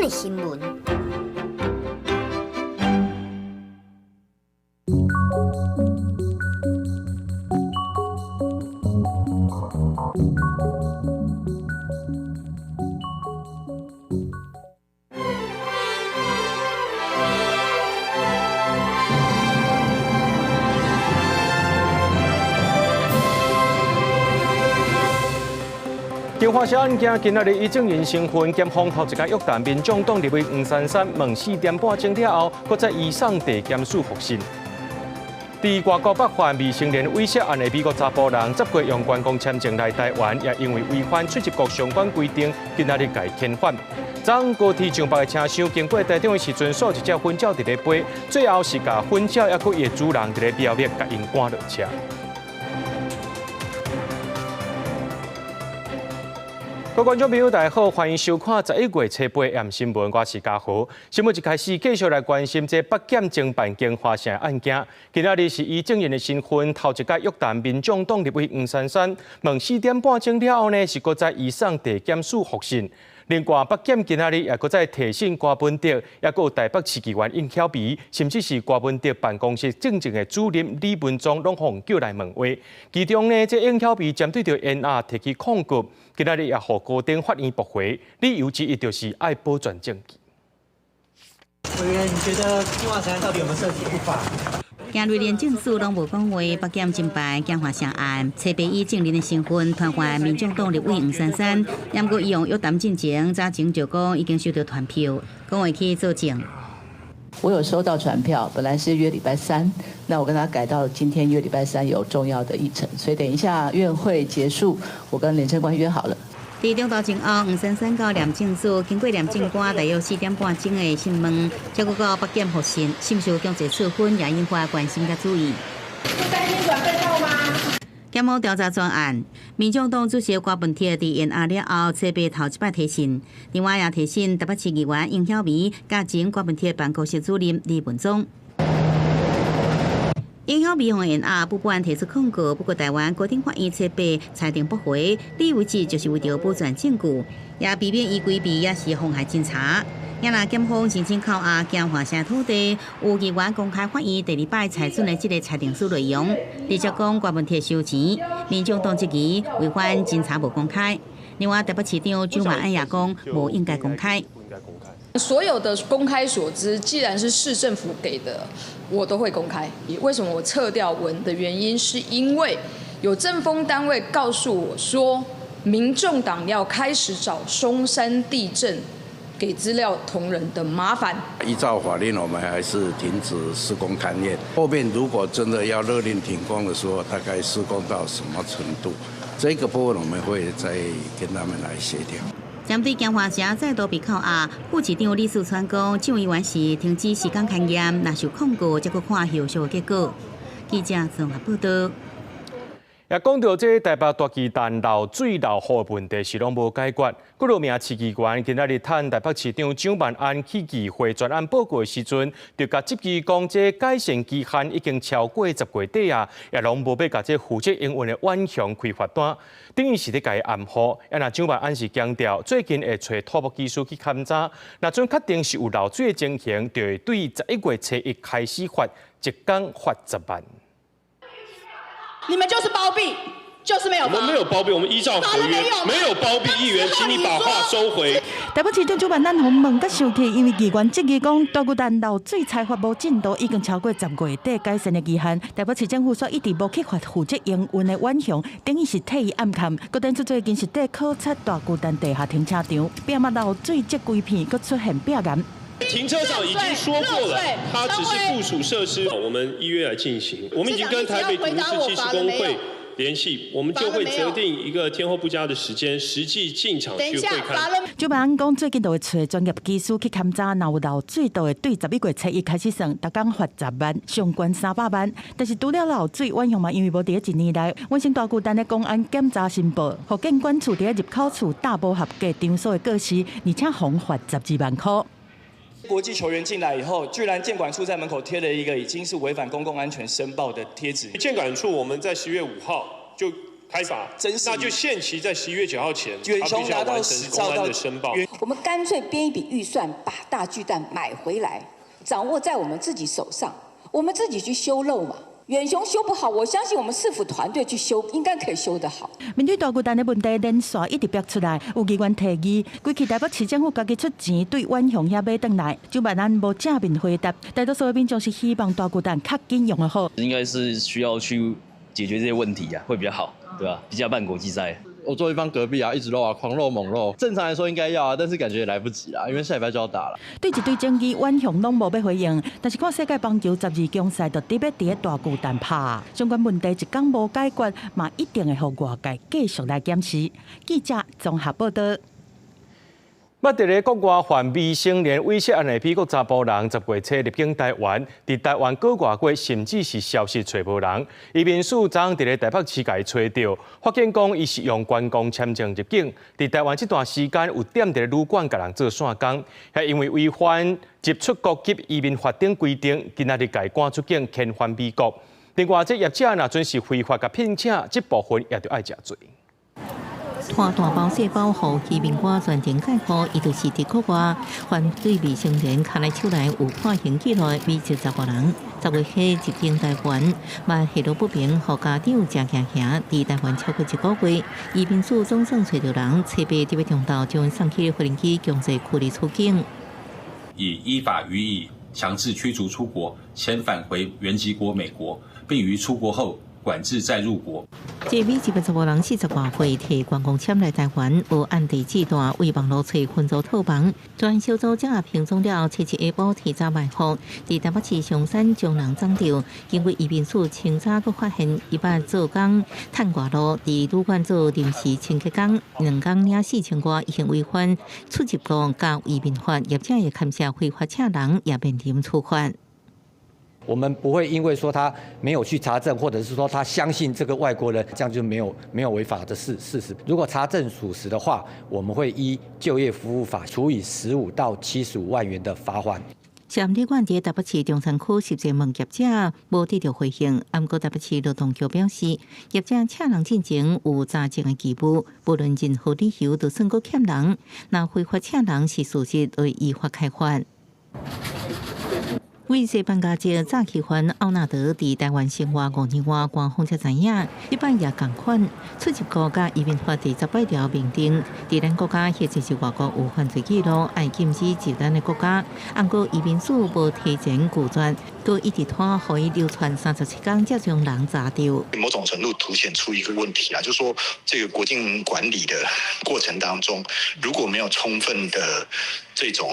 的新聞。京華城案件今仔日以證人身份，檢方頭一擺約談民眾黨立委黃珊珊，問4點半鐘了後，閣再移送地檢署複訊。佇外國北犯未成年猥褻案的美國查埔人，十月用觀光簽證來台灣，也因為違反出入國相關規定，今仔日共遣返。昨昏高鐵上北的車廂經過台中的時陣，煞一隻糞鳥佇咧飛，最後是共糞鳥猶閣伊的主人佇咧瞄滅，共𪜶趕落車。各位觀眾朋友，大家好，歡迎收看11月初八暗新聞，我是嘉豪。新聞一開始，繼續來關心這北檢偵辦京華城案件。今仔日是以證人的身份，頭一擺約談民眾黨立委黃珊珊，問4點半鐘了後呢，是閣再移送地檢署複訊。另外，北檢今仔日也閣再提訊柯文哲，也閣有台北市議員應曉薇，甚至是柯文哲辦公室正正的主任李文忠，攏予人叫來問話。其中呢，這應曉薇針對著延押提起控告，今仔日也予高等法院駁回，理由之一就是愛保全證據。委員，你覺得京華城到底有沒有涉及不法？驚雷連政署攏無講話，北檢偵辦京華城案，初八以證人的身份傳喚民眾黨立委黃珊珊，毋過伊用約談進前，早前就講已經收到傳票，講會去作證。我有收到傳票，本來是約禮拜三，那我跟他改到今天約禮拜三有重要的議程，所以等一下院會結束，我跟廉政官約好了。佇中晝前後，黃珊珊到廉政署，經過廉政官大約4點半鐘的訊問，才閣到北檢複訊，是毋是有強制處分，也引發關心佮注意。不擔心轉被告嗎？檢方調查專案，民眾黨主席郭文鐵佇延押了後，初八頭一擺提訊，另外也提訊台北市議員應曉薇，佮前郭文鐵辦公室主任李文忠。應曉薇予延押，不滿提出控告，不過台灣高等法院初八裁定駁回，理由之一就是為著保全證據，也避免伊規避，也是妨害偵查。也若檢方申請扣押京華城土地，有議員公開法院第二擺裁准的這个裁定書內容，直接講郭文鐵收錢，民眾黨質疑違反偵查無公開。另外，台北市長蔣萬安也講無應該公開。所有的公開所知，既然是市政府給的，我都會公開。為什麼我撤掉文的原因，是因為有政風單位告訴我說，民眾黨要開始找松山地震給資料同仁的麻煩。依照法令，我們還是停止施工勘驗。後面如果真的要勒令停工的時候，大概施工到什麼程度，這個部分我們會再跟他們來協調。針對京華城再度被扣押，副市長李四川講，眾議員是停止施工勘驗，若受控告，才閣看後續結果。記者綜合報道。也講到這台北大巨蛋漏水漏雨的問題是攏無解決。幾落名市議員今仔日趁台北市長蔣萬安去議會專案報告的時陣，就共質疑講，這改善期限已經超過10月底啊，也攏無欲共這負責營運的遠雄開罰單，等於是咧共伊暗唬。啊，若蔣萬安是強調，最近會揣土木技師去勘查，若準確定是有漏水的情形，就會對11月初一開始罰，一工罰10萬。你們就是包庇，就是沒有。我們沒有包庇，我們依照合約沒有包庇議員，請你把話收回。台北市長蔣萬安予問甲生氣，因為議員質疑講大巨蛋漏水開發無進度，已經超過10月底改善的期限。台北市政府煞一直無去罰負責營運的遠雄，等於是替伊暗崁。閣傳出最近實地考察大巨蛋地下停車場，壁仔漏水積規片，閣出現壁癌。停車場已經說過了，它只是附屬設施。我們依約來進行，我們已經跟台北土木設計師公會聯繫，我們就會擇定一個天候不佳的時間，實際進場去會勘。蔣萬安講，最近就會揣專業技師去勘查，若有漏水，就會對11月初一開始算，逐工罰10萬，上懸300萬。但是除了漏水，遠雄嘛，因為無佇一年內完成大巨蛋的公安檢查申報，予建管處佇入口處搭無合格場所的過失，而且予罰12萬箍。國際球員進來以後，居然建管處在門口貼了一個已經是違反公共安全申報的貼紙。建管處我們在10月5號就開罰，那就限期在11月9號前，他必須要完成公安的申報。我們乾脆編一筆預算，把大巨蛋買回來，掌握在我們自己手上，我們自己去修漏嘛。遠雄修不好，我相信我們市府團隊去修，應該可以修得好。面對大巨蛋的問題，連續一直逼出來，有議員提議，規氣台北市政府家己出錢對遠雄遐買轉來，蔣萬安無正面回答。大多數的民眾是希望大巨蛋較緊用的好。應該是需要去解決這些問題啊，會比較好，對吧？比較辦國際賽。我坐一方隔壁啊，一直漏啊，狂漏猛漏。正常來說應該要啊，但是感覺也來不及啦，因為下禮拜就要打了。對一堆爭議，遠雄攏無欲回應。但是看世界棒球12強賽就特別佇咧大巨蛋拍，相關問題一工無解決，嘛一定會予外界繼續來檢視。記者綜合報道。捌佇咧國外犯未成年猥褻案的美國查埔人，10月初入境台灣，佇台灣閣外過，甚至是消失揣無人。移民署昨佇咧台北市共伊揣著，發現講伊是用觀光簽證入境，佇台灣這段時間有踮佇咧旅館共人做散工，係因為違反入出國及移民法等規定，今仔日共伊趕出境，遣返美國。另外，這業者若準是非法共聘請，這部分也著愛食罪。拖大包細包，予移民官全程介護，伊就是佇國外犯對未成年牽來手來有判刑記錄的美籍查埔人。10月底入境台灣，嘛下落不明，予家長誠驚嚇。佇台灣超過一個月，移民署總算揣著人，初八佇欲中晝將𪜶送去無人機強制驅離出境，以依法予以強制驅逐出國，遣返回原籍國美國，並於出國後管制再入國。這美籍的查埔人40外歲，提觀光簽來台灣，無按地址蹛，為網路揣分組套房。專小組將平總了後，初七下晡提早埋伏，佇台北市松山將人摠著。經過移民署清查，閣發現伊捌做工趁外路，佇旅館做臨時清潔工，兩工領4000外，已經違反出入國佮移民法，業者會牽涉非法請人，也面臨處罰。我們不會因為說他沒有去查證，或者是說他相信這個外國人，這樣就沒有違法的事實。如果查證屬實的話，我們會依就業服務法處以15到75萬元的罰鍰。涉案旅館佇台北市中山區實際問業者無得著回應，毋過台北市勞動局表示，業者請人進前有查證的義務，無論任何理由都算閣欠人，若非法請人是事實，會依法開罰。為西班牙籍詐欺犯奧納德佇台灣生活5年外，官方才知影，這擺也仝款出入國佮移民法第18條明定，佇咱國家或者是外國有犯罪記錄，愛禁止入咱的國家。毋過移民署無提前拒絕，閣一直拖，予伊流竄37工，才將人查著。某種程度凸顯出一個問題啊，就是說這個國境管理的過程當中，如果沒有充分的這種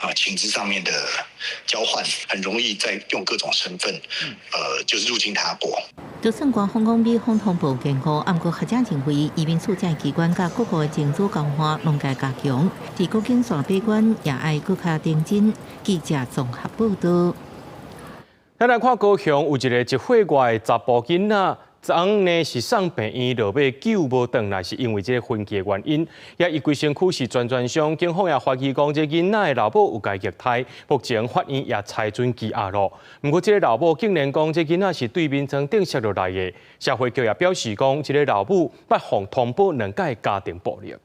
啊情資上面的交換，很容易再用各種身份，就是入境他國。就算官方講美方通報健康，毋過學者認為移民署這機關佮各國的情資交換攏該加強，佇國境線把關也愛閣較認真。記者綜合報道。咱來看高雄有一个1歲外的查埔囡仔，昨昏呢是送病院，落尾救無轉來，是因為這个昏去的原因。也伊規身軀是全全傷，警方也懷疑講這囡仔的老母有共虐待，目前法院也裁准羈押咯。毋過這个老母竟然講這囡仔是對眠床頂摔落來的，社會局也表示講，這个老母捌予通報兩擺家庭暴力。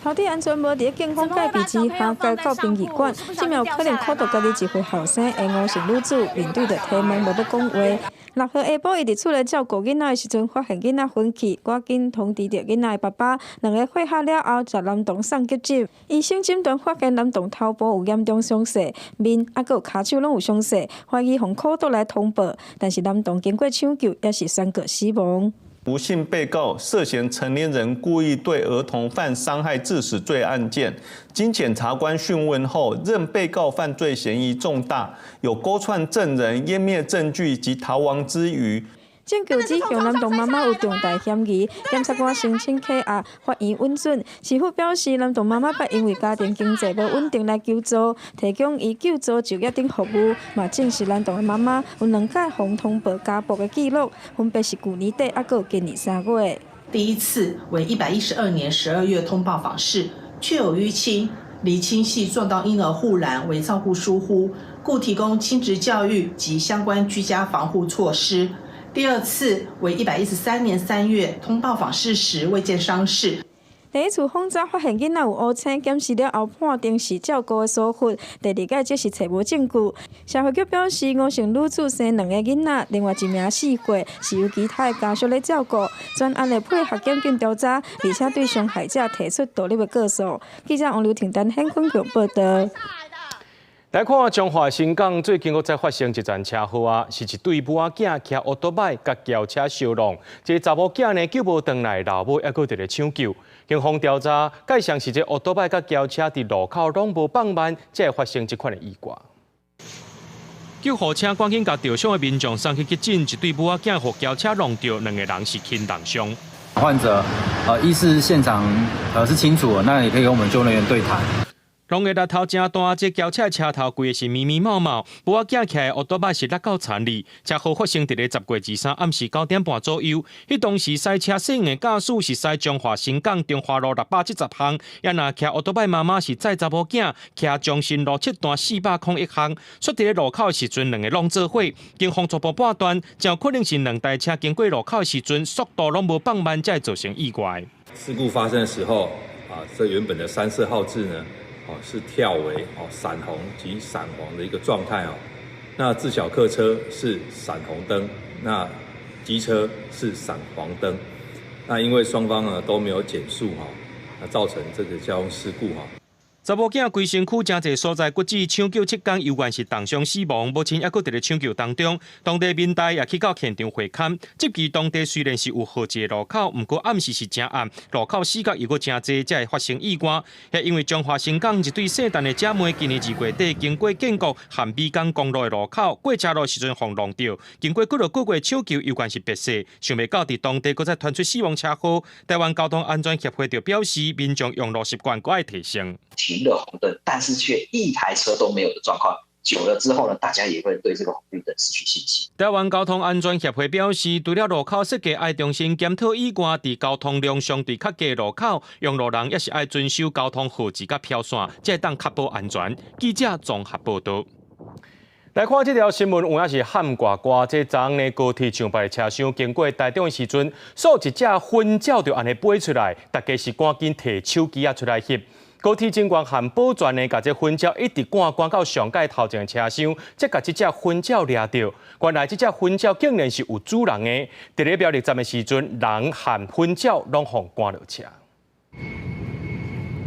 頭頂安全帽佇警方戒備之下，共帶到殯儀館。這暝有可能苦毒家己一歲後生的吳姓女子面對著提問無欲講話。6號下晡，伊佇厝內照顧囡仔的時陣，發現囡仔昏去，趕緊通知著囡仔的爸爸。兩个會合了後，共男童送急診。醫生診斷發現男童頭部有嚴重傷勢，面猶閣有跤手攏有傷勢，懷疑予苦毒來通報。但是男童經過搶救，也是宣告死亡。吳姓被告涉嫌成年人故意對兒童犯傷害致死罪案件，經檢察官訊問後，認被告犯罪嫌疑重大，有勾串證人、湮滅證據及逃亡之虞。證據指向男童媽媽有重大嫌疑，檢察官申請扣押，法院允准。市府表示，男童媽媽捌因為家庭經濟無穩定來求助，提供伊救助就業等服務，嘛證實男童的媽媽有兩擺予通報家暴的記錄，分別是舊年底猶閣有今年3月。第一次為112年12月通報訪視，確有淤青，釐清係撞到嬰兒護欄為照顧疏忽，故提供親職教育及相關居家防護措施。第二次為113年3月通報訪視時未見傷勢。第一次訪查發現囡仔有烏青，檢視了後判定是照顧的疏忽。第二擺則是揣無證據。社會局表示，吳姓女子生兩個囡仔，另外一名4歲，是由其他的家屬來照顧。全案會配合檢警調查，而且對傷害者提出獨立的告訴。記者王劉婷丹、顯坤強報道。來看彰化新港最近閣再發生一場車禍啊，是一對母仔囝騎歐多擺共轎車相挵，這個查某囝呢救無轉來，老母猶閣佇咧搶救。警方調查，蓋上是這歐多擺佮轎車佇路口攏無放慢，才會發生這款的意外。救護車趕緊共著傷的民眾送去急診，一對母仔囝予轎車挵著，兩個人是輕重傷。患者意識現場是清楚的，那也可以跟我們救護人員對談。挵的力頭誠大，這轎車車頭規个是密密麻麻，母仔囝騎的烏多擺是落夠田裡。車禍發生佇咧10月23暗時9點半左右。彼當時賽車駛的駕駛是駛彰化新港中華路670項，也若騎烏多擺媽媽是載查某囝騎中心路7段401項。煞佇咧路口的時陣，兩个攏做伙。警方初步判斷，誠有可能是兩台車經過路口的時陣，速度攏無放慢，才會造成意外。事故發生的時候，啊，這原本的三色號誌呢，哦，是跳為哦閃紅及閃黃的一個狀態哦。那自小客車是閃紅燈，那機車是閃黃燈。那因為雙方呢都沒有減速哈，那造成這個交通事故哈。查某囝規身軀誠濟所在骨折，搶救7工，猶原是重傷死亡，目前猶閣佇咧搶救當中。當地民代也去到現場會勘，這期當地雖然是有號誌的路口，毋過暗時是誠暗，路口死角又閣誠濟，才會發生意外。彼因為彰化新港一對姓陳的姐妹，今年2月底經過建國和美港公路的路口過車路時陣，予挵著，經過幾落個月搶救，猶原是白死。想袂到佇當地閣再傳出死亡車禍。台灣交通安全協會就表示，民眾用路習慣閣愛提升。停了紅燈，但是卻一台車都沒有的狀況，久了之後呢，大家也會對這個紅綠燈失去信心。台灣交通安全協會表示，除了路口設計愛重新檢討以外，佇交通量相對較低路口，用路人也是愛遵守交通號誌佮標線，才會當確保安全。記者綜合報道。來看這條新聞，有影是喊呱呱。這昨昏呢，高鐵上班的車廂經過台中的時陣，煞一隻粉鳥就按呢飛出來，大家是趕緊提手機仔出來翕。高鐵警官和保全呢，共這粉鳥一直趕趕到上蓋頭前的車廂，才共這隻粉鳥掠著。原來這隻粉鳥竟然是有主人的。佇咧苗栗站的時陣，人和粉鳥攏予趕落車。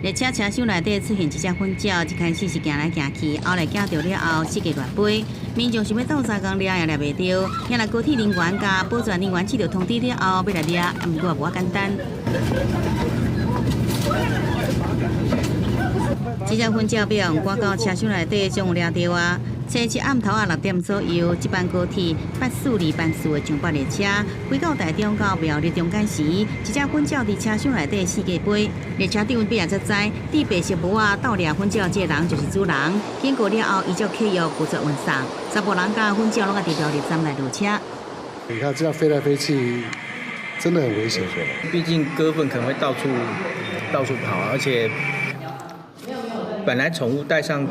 列車車廂內底出現一隻粉鳥，一開始是行來行去，後來驚著了後，四界亂飛。民眾想欲鬥相共掠也掠袂著，遐來高鐵人員佮保全人員接到通知了後，欲來掠，毋過也無遐簡單。這隻粉鳥欲予趕到車廂內底，總有掠著啊！初七暗頭仔6點左右，這班高鐵842班次的上北列車飛到台中到苗栗中間時，一隻粉鳥佇車廂內底四界飛。列車長尾仔才知，戴白色帽仔鬥掠粉鳥這个人就是主人。經過了後，依照契約負責運送。查埔人佮粉鳥攏愛佇苗栗站來落車。你看這樣飛來飛去，真的很危險。畢竟鴿糞可能會到處到處跑，而且本來寵物帶上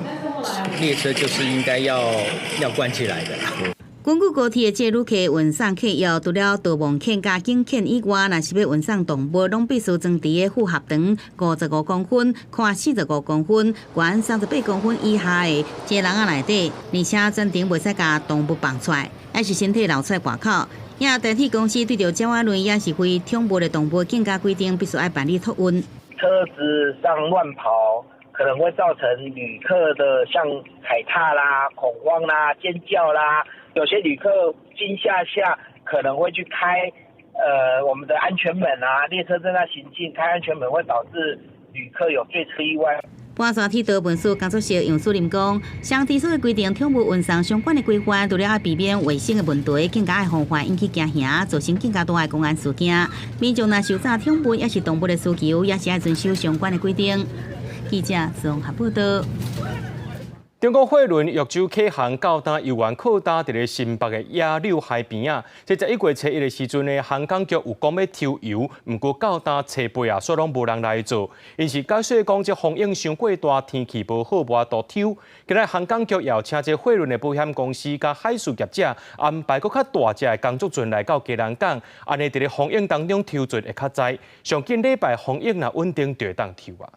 列車就是應該要關起來的。根據高鐵的這旅客運送契約，除了導盲犬佮警犬以外，若是欲運送動物，攏必須裝佇个負荷長55公分、寬45公分、懸38公分以下的這籠仔內底，而且全程袂使共動物放出來，抑是身體露出來外口。也台鐵公司對著鳥仔類抑是非寵物的動物，更加規定必須愛辦理托運。車子上亂跑，可能會造成旅客的像踩踏啦、恐慌啦、尖叫啦，有些旅客驚嚇下可能會去開，我們的安全門啊，列車正在行進，開安全門會導致旅客有墜車意外。半山鐵道運輸工作室楊主任講，雙提出的規定，寵物運送相關的規範，除了愛避免衛生的問題，更加愛防範引起驚嚇，造成更加大的公安事件。民眾若受詐寵物抑是動物的需求，也是愛遵守相關的規定。記者綜合報道。中國貨輪玉州啟航到今油源擴大佇咧新北的野柳海邊啊，這11月初1的時陣呢，航港局有講欲抽油，毋過到今初八啊，煞攏無人來做。𪜶是解釋講，這風湧傷過大，天氣無好，無法度抽。今仔航港局也請這貨輪的保險公司佮海事業者安排閣較大隻的工作船來到基隆港，按呢佇咧風湧當中抽船會較知。上緊禮拜風湧若穩定，就會當抽啊。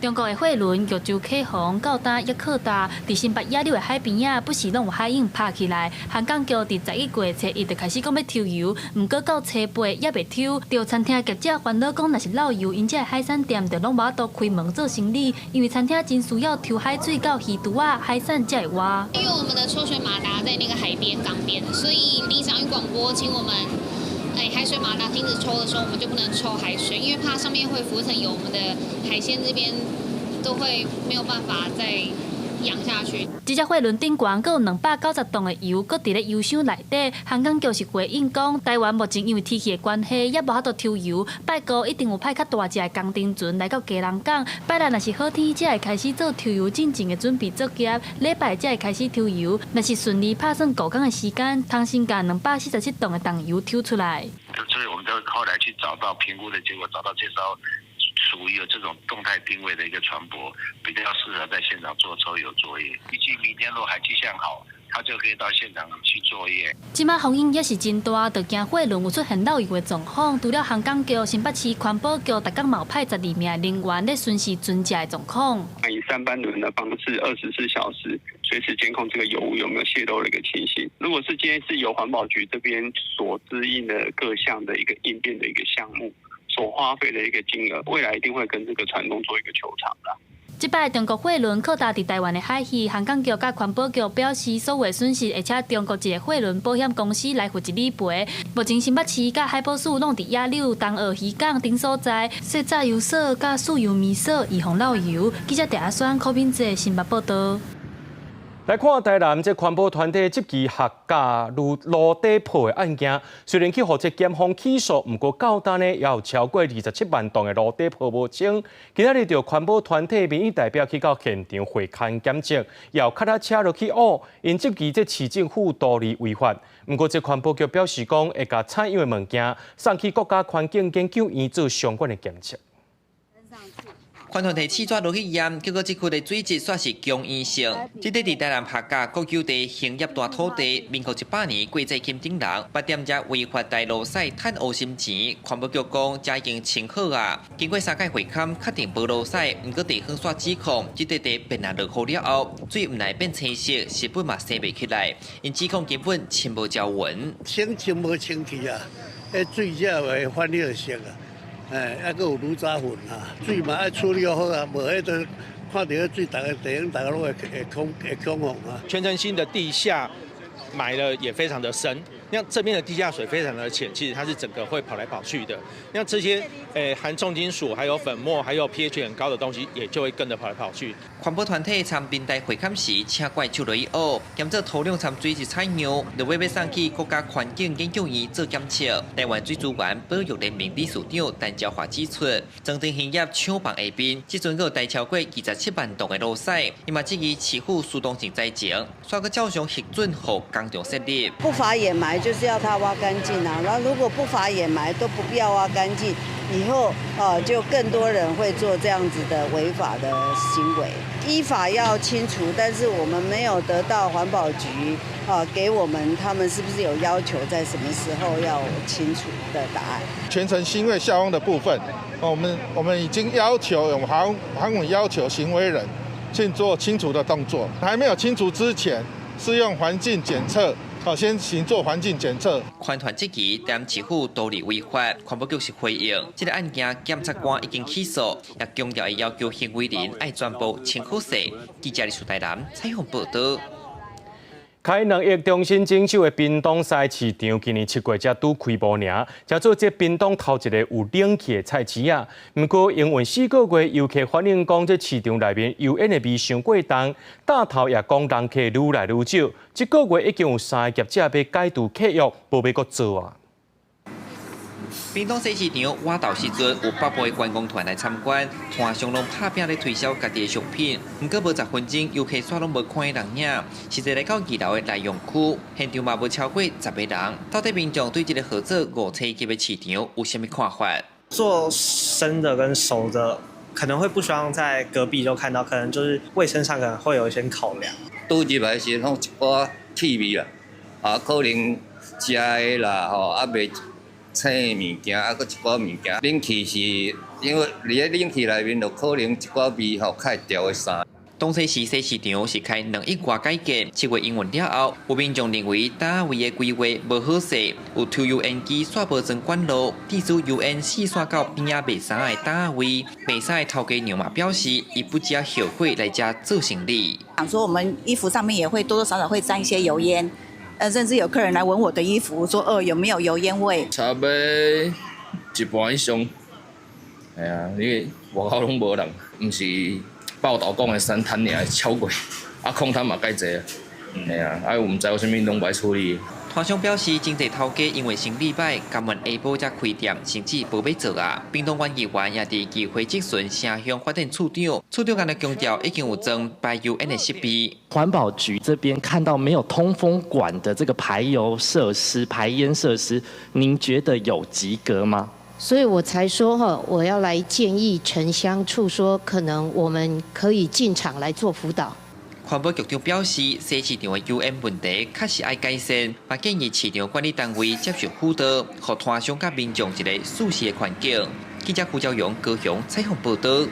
中國的貨輪玉州啟航到今猶靠踏，佇新北野柳的海邊仔，不時攏有海湧拍起來。航港局佇11月初1就開始講欲抽油，毋過到初八猶未抽。著餐廳業者煩惱講，若是漏油，𪜶這个海產店就攏無法度開門做生理，因為餐廳真需要抽海水到魚櫥仔，海產才會活。因為我們的抽水馬達在那個海邊港邊，所以里長一廣播請我們。哎，海水馬達停止抽的時候，我們就不能抽海水，因為怕上面會浮層油，我們的海鮮這邊都會沒有辦法再養下去。這隻貨輪頂懸閣有290噸的油，閣佇咧油箱內底。航港局是回應講，台灣目前因為天氣的關係，猶無法度抽油。拜五一定有派較大隻的工程船來到基隆港。拜六若是好天，才會開始做抽油進前的準備作業。禮拜才會開始抽油。若是順利拍算五工的時間，通先共247噸的重油抽出來。所以我們就後來去找到評估的結果，找到這艘屬於有這種動態定位的一個船舶，比較適合在現場做抽油作業。預計明天若海氣象好，他就可以到現場去作業。這擺風湧也是真大，就驚貨輪有出現漏油的狀況。除了航港局、新北市環保局，逐工嘛有派12名人員咧巡視船隻的狀況。以三班輪的方式，24小時隨時監控這個油污有沒有洩漏的一個情形。如果是今天是由環保局這邊所支應的各項的一個應變的一個項目，所花費的一個金額，未來一定會跟這個船東做一個求償的。這擺中國貨輪靠踏佇台灣的海域，航港局佮環保局表示，所有損失會請中國一個貨輪保險公司來負責理賠。目前新北市佮海保署攏佇野柳、東澳漁港等所在設炸油所佮試油咪所，預防漏油。記者鄭阿宣、柯敏哲新北報道。來看台南這環保團體質疑客家路蘆底破的案件，雖然去予這檢方起訴，毋過到今呢，也有超過27萬噸的蘆底破無清。今仔日著環保團體民意代表去到現場會勘檢測，又腳踏車落去挖，𪜶質疑這市政府圖利違法。毋過這環保局表示講，會共採樣的物件送去國家環境研究院做相關的檢測。環團提試紙落去驗，結果這區的水質煞是強陰性。這塊佇台南客家國有地興業大土地，民國100年郭濟金等人，捌踮遮違法帶路屎趁烏心錢。環保局講，遮已經清好啊。經過三屆會勘，確定無路屎，毋過地方煞指控，這塊地變來落雨了後，水毋來變青色，食物嘛生袂起來。𪜶指控根本清無招穩。清清無清氣啊，彼水才會反迄個色啊。哎，猶閣有滷渣粉啊，水嘛愛處理好啊，無彼個看著彼水，逐个地方逐个攏會恐慌啊。全城新的地下埋了也非常的深，那這邊的地下水非常的淺，其實它是整個會跑來跑去的。那這些含重金屬、還有粉末、還有 pH 很高的東西，也就會跟着跑來跑去。環保團體參平台會勘時，請怪手落去挖，檢測土壤摻水質採樣，就欲送去國家環境研究院做檢測。台灣水資源保育聯盟理事長陳昭華指出，莊田興業廠房下邊，這陣閣帶超過27萬噸的路屎，伊嘛質疑市府疏通性災情，煞閣照常核准予工廠設立。不法掩埋就是要它挖乾淨啊！那如果不法掩埋都不必要挖乾淨，以後啊就更多人會做這樣子的違法的行為。依法要清除，但是我們沒有得到環保局啊給我們他們是不是有要求在什麼時候要清除的答案。全城新會下方的部分，我們已經要求我們航委要求行為人去做清除的動作，還沒有清除之前，是用環境檢測。好，先行做環境檢測。環團質疑踮市府圖利違法，環保局是回應，這個案件檢察官已經起訴，也強調會要求行為人愛全部清好勢。記者李樹台南採訪報道。開2億重新整修的屏東西市場，今年7月才拄開幕爾，才做這屏東頭一個有冷氣的菜市仔。毋過營運4個月，遊客反映講，這市場內面油煙的味傷過重，擔頭也講人客愈來愈少。這個月已經有三个業者欲解除契約，無欲閣做啊。屏東西市場倚晝時陣有北部的觀光團來參觀，攤商攏拍拚咧推銷家己的商品，毋過無10分鐘，遊客煞攏無看見人影。實際來到二樓的內用區，現場嘛無超過10個人。到底民眾對這個號做五星級的市場有啥物看法？做生的跟熟的可能會不希望在隔壁就看到，可能就是衛生上可能會有一些考量。倒入來時攏一寡氣味啦，啊，可能食的啦，吼，啊袂青的物件，啊，閣一寡物件。冷氣是因為佇咧冷氣內面，就可能一寡味吼，較會調會散。東勢市西市場是開2億外改建，7月營運了後，有民眾認為單位的規劃無好勢，有抽油煙機煞無裝管路，致使油煙四散到邊仔賣衫的單位。賣衫的頭家娘嘛表示，伊不只後悔來遮做生意。想說我們衣服上面也會多多少少會沾一些油煙，甚至有客人來聞我的衣服，說，有沒有油煙味？差不多一半以上，係啊，因為外口攏無人，毋是。報道講的三攤爾，超過，啊，空攤嘛蓋濟啊，係啊，啊，毋知有啥物攏無愛處理。攤商表示，真濟頭家因為生意歹，甘願下晡才開店，甚至無欲做啊。屏東縣議員也佇議會質詢城鄉發展處長，處長敢若強調已經有裝排油煙的設備。環保局這邊看到沒有通風管的這個排油設施、排煙設施，您覺得有及格嗎？所以我才說哈，我要來建議城鄉處說，可能我們可以進場來做輔導。環保局長表示，西市場的油煙問題確實愛改善，嘛建議市場管理單位接受輔導，予攤商佮民眾一個舒適的環境。記者胡昭勇高雄採訪報導。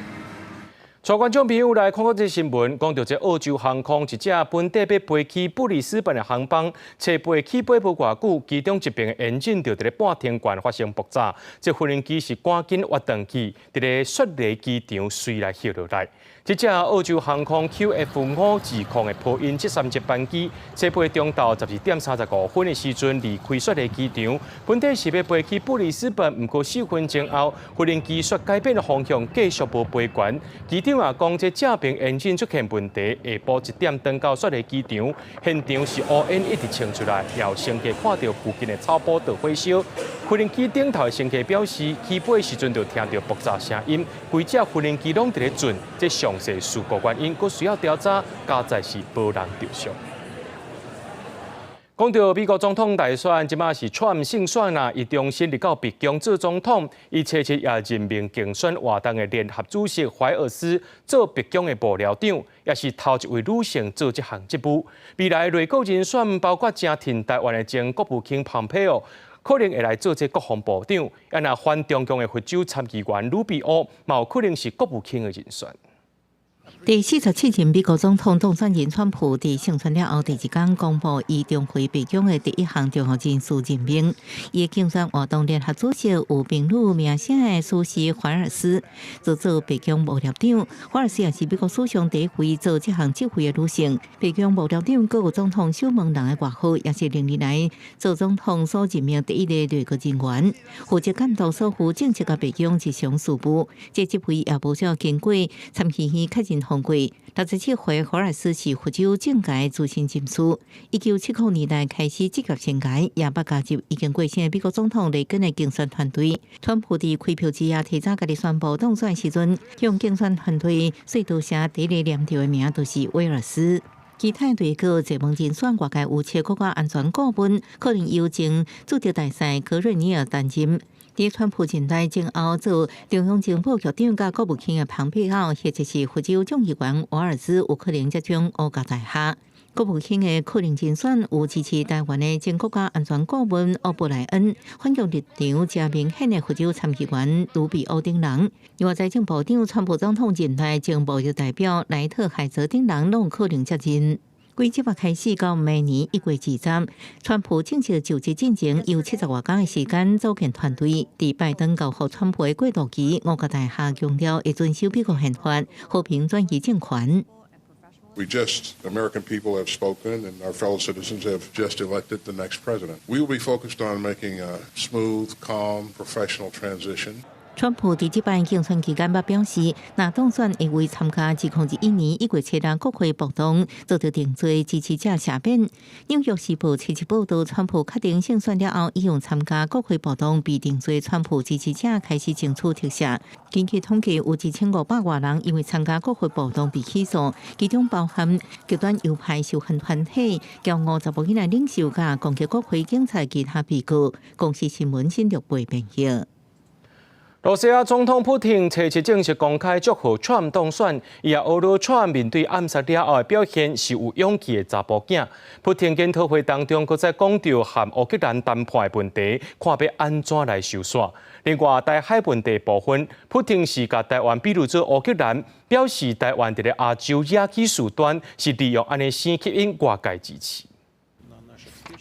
帶觀眾朋友來看看這新聞，講著這澳洲航空一隻本底欲飛去布里斯本的航班，初八起飛無偌久，其中一邊的引擎就佇咧半天懸發生爆炸，這飛行機是趕緊滑轉去，佇咧雪梨機場隨來翕落來。這隻澳洲航空 QF 520的波音737班機，初八中晝12點35分的時陣離開雪梨機場，本底是欲飛去布里斯本，毋過4分鐘後，飛行機煞改變方向，繼續無飛懸。機長也講，這正邊引擎出現問題，下晡1點轉到雪梨機場，現場是烏煙一直衝出來，有乘客看著附近的草埔著火燒。飛行機頂頭的乘客表示，起飛的時陣就聽著爆炸聲音，規隻飛行機攏佇咧震，這詳細事故原因，閣需要調查，佳哉是無人受傷。講到美國總統大選，這馬是川普勝選啦，伊重新入到白宮做總統，伊初七也任命競選活動的聯合主席懷爾斯做白宮的幕僚長，也是頭一位女性做這項職務。未來內閣人選包括誠挺台灣的前國務卿蓬佩奧，可能會來做這國防部長；啊，若反中共的佛州參議員魯比歐，嘛有可能是國務卿的人選。第47任美國總統當選人川普佇勝選了後，第二工公布伊重回白宮的第一項重要人事任命。伊的競選活動聯合主席有賓女名聲的蘇西懷爾斯做做白宮幕僚長。懷爾斯也是美國史上第一位做這項職位的女性。白宮幕僚長閣有總統守門人的外號，也是歷年來做總統所任命第一个內閣人員，負責監督所有政策佮白宮日常事務。這職位也無少經過參議院確認通過。67歲懷爾斯是佛州政界資深人士，1970年代開始職業生涯，也捌加入已經過身的美國總統雷根的競選團隊。川普佇開票之夜提早家己宣布當選時陣，向競選團隊說多謝，第一个念著的名就是威爾斯。其他內閣濟問人選，外界預測國家安全顧問可能由前駐德大使格瑞尼爾擔任。佇川普任內前後做中央情報局長佮國務卿的蓬佩奧，或者是佛州眾議員瓦爾茲，有可能接掌五角大廈。國務卿的可能人選有支持台灣的前國家安全顧問歐布萊恩，反共立場誠明顯的佛州參議員盧比歐等人。另外，財政部長川普總統任內前貿易代表萊特海澤等人攏可能接任。自這擺開始到明年1月20，川普正式就職進前有70外工的時間組建團隊。佇拜登交予川普的過渡期，五角大廈強調會遵守美國憲法，和平轉移政權。 We just, American people have spoken, and our fellow citizens have just elected the next president. We will be focused on making a smooth, calm, professional transition. 川普佇這擺競選期間捌表示，若當選會為參加2021年1月7日國會暴動遭著定罪支持者赦免。紐約時報七日報導，川普確定勝選了後，已向參加國會暴動被定罪川普支持者開始爭取特赦。根據統計，有1500外人因為參加國會暴動被起訴，其中包含極端右派仇恨團體、驕傲查某囡仔領袖佮攻擊國會警察其他被告。公視新聞新陸貝編譯。羅西亞總統普廷初七正式公開祝賀川普當選，伊也呵咾川普面對暗殺了後的表現是有勇氣的查埔囝。普廷研討會當中，閣再講著和烏克蘭談判的問題，看欲按怎來收煞。另外，台海問題部分，普廷是共台灣比喻做烏克蘭，表示台灣佇咧亞洲惹起事端，是利用按呢先吸引外界支持。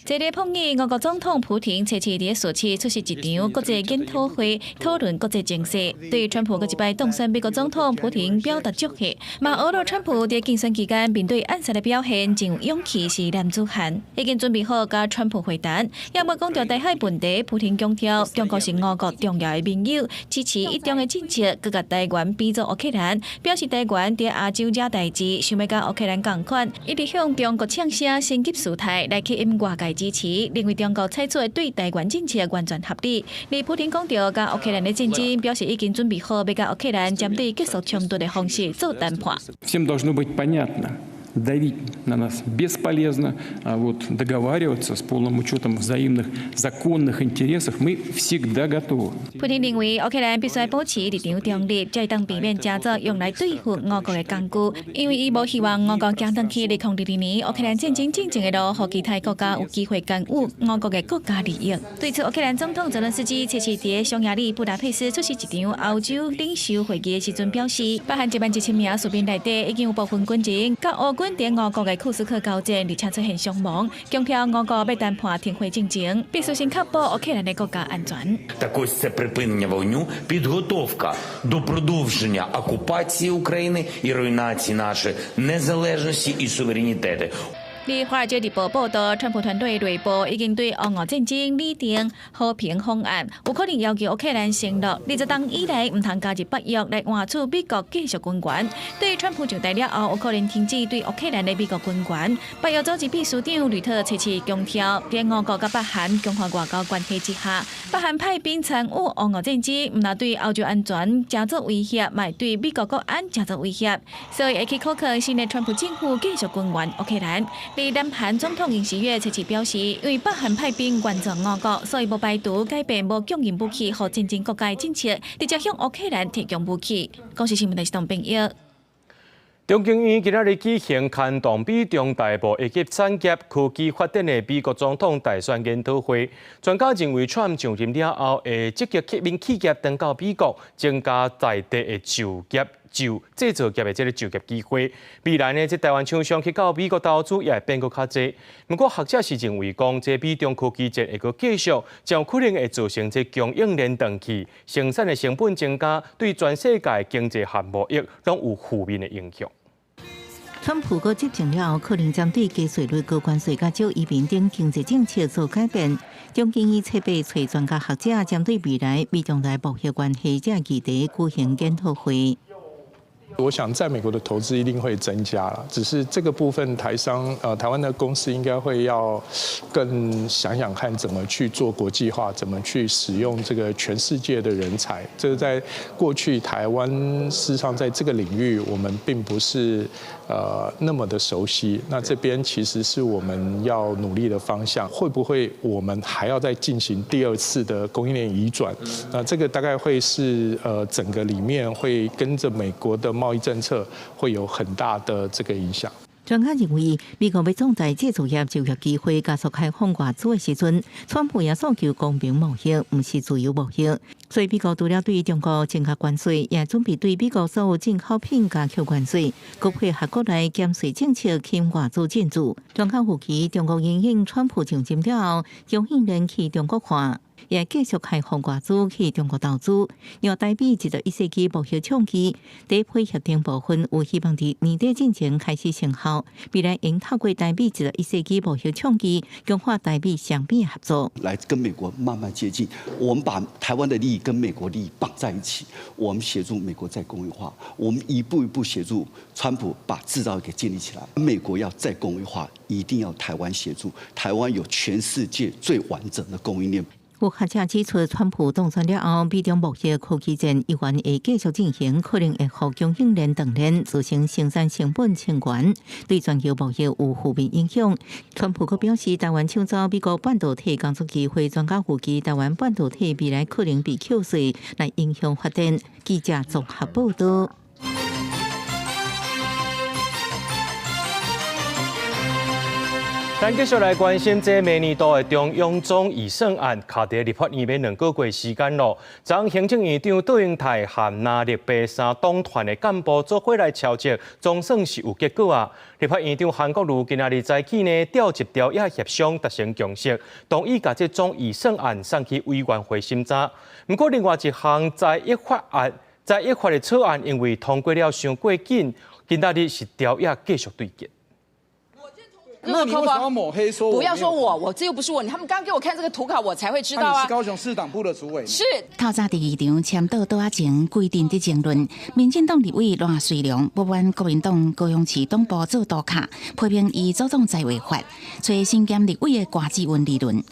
這个碰見俄國總統普廷初七佇索契出席一場國際研討會，討論國際情勢。對川普閣一擺當選美國總統，普廷表達祝賀。嘛，呵咾川普佇競選期間面對暗殺的表現，真有勇氣，是男子漢，已經準備好佮川普會談。也無講著台海問題，普廷強調中國是俄國重要的盟友，支持一中的政策，閣共台灣比做烏克蘭，表示台灣佇亞洲惹代誌，想欲佮烏克蘭仝款，一直向中國嗆聲升級事態來吸引外界支持，認為中國採取的對台灣政策完全合理。而普廷講著佮烏克蘭的戰爭，表示已經準備好欲佮烏克蘭針對結束衝突的方式做談判。 Всем должно быть понятно, давить на нас бесполезно, а вот договариваться с полным учетом взаимных законных интересов мы всегда готовы。普廷認為烏克蘭必須保持立場中立，才會當避免成做用來對付俄國的工具。因為伊無希望俄國行轉去2022年烏克蘭戰爭進前的路，予其他國家有機會干預俄國的國家利益。對此，烏克蘭總統澤倫斯基初七佇匈牙利布達佩斯出席一場歐洲領袖會議的時陣表示，北韓1萬1千名士兵內底已經有部分軍人佮烏軍佇俄國的庫斯克交戰，而且出現傷亡，強調俄國欲談判停火進程，必須先確保烏克蘭的國家安全。 Так ось це припинення вогню, підготовка до продовження окупації України і руйнації нашої незалежності і суверенітету. 佇《華爾街日報》報導，川普團隊內部已經對烏俄戰爭擬定和平方案，有可能要求烏克蘭承諾20冬以來毋通加入北約來換取美國繼續軍援。對川普上台了後，有可能停止對烏克蘭的美國軍援。北約組織秘書長呂特初七強調，佇俄國佮北韓強化外交關係之下，北韓派兵參與烏俄戰爭，毋但對歐洲安全成做威脅，嘛會對美國國安成做威脅，所以會去考慮新的川普政府繼續軍援烏克蘭。佇南韓總統尹錫悅初七表示，因為北韓派兵援助俄國，所以無排除改變無供應武器予戰爭國家的政策，直接向烏克蘭提供武器。公視新聞台是董編譯。中經院今仔日舉行牽動美中台貿易及產業科技發展的美國總統大選研討會。專家認為，川普上任了後，會積極吸引企業轉到美國，增加在地的就業、就製造業的這个就業機會。未來呢，這台灣廠商去到美國投資也會變閣較濟。毋過學者是認為講，這美中科技戰會閣繼續，將有可能會造成這供應鏈斷去，生產的成本增加，對全世界經濟和貿易攏有負面的影響。川普閣執政了後，可能針對低稅率、高關稅、佮少移民等經濟政策做改變。中經院初八揣專家學者針對未來美中台貿易關係這議題舉行研討會。我想在美國的投資一定會增加了，只是這個部分台商台灣的公司應該會要更想想看怎麼去做國際化，怎麼去使用這個全世界的人才。這個在過去台灣事實上在這個領域我們並不是那麼的熟悉。那這邊其實是我們要努力的方向。會不會我們還要再進行第二次的供應鏈移轉？那這個大概會是整個裡面會跟着美國的貿易政策會有很大的這個影響。專家認為，美國欲壯大製造業就業機會，加速開放外資的時陣，川普也訴求公平貿易，毋是自由貿易。所以美國除了對中國增加關稅，也準備對美國所有進口品加扣關稅，閣配合國內減稅政策，吸引外資進駐。專家預期，中國因應川普上任了後，供應鏈去中國化。也繼續開放外資去中國投資。另外，台美21世紀貿易倡議佇配協定部分有希望佇年底進前開始生效。未來應透過台美21世紀貿易倡議，強化台美雙邊合作，來跟美國慢慢接近。我們把台灣的利益跟美國利益綁在一起，我們協助美國再工業化，我們一步一步協助川普把製造業給建立起來。美國要再工業化，一定要台灣協助。台灣有全世界最完整的供應鏈。有學者指出，川普當選了後，美中貿易科技戰依然會繼續進行，可能會予供應鏈斷鏈，造成生產成本升懸，對全球貿易有負面影響。川普閣表示，台灣搶走美國半導體工作機會，專家預計台灣半導體未來可能被扣稅來影響發展。記者綜合報道。咱繼續來關心這明年度的中央總預算案，卡佇立法院欲2個月時間咯。昨行政院長卓榮泰和藍綠白三黨團的幹部做伙來敲擊，總算是有結果啊！立法院長韓國瑜今仔日早起呢，召集朝野協商達成共識，同意共這總預算案送去委員會審查。毋過另外一項災役法案、災役法的草案，因為通過了傷過緊，今仔日是朝野繼續對決。那你為什麼要抹黑說？不要說我，我這又不是我。他們剛給我看這個圖卡，我才會知道啊。你是高雄市黨部的主委。是。透早佇議場簽到桌仔前規陣佇爭論，民進黨立委賴瑞隆不滿國民黨高雄市黨部做圖卡，批評伊阻擋在違法，揣身兼立委的郭志文理論。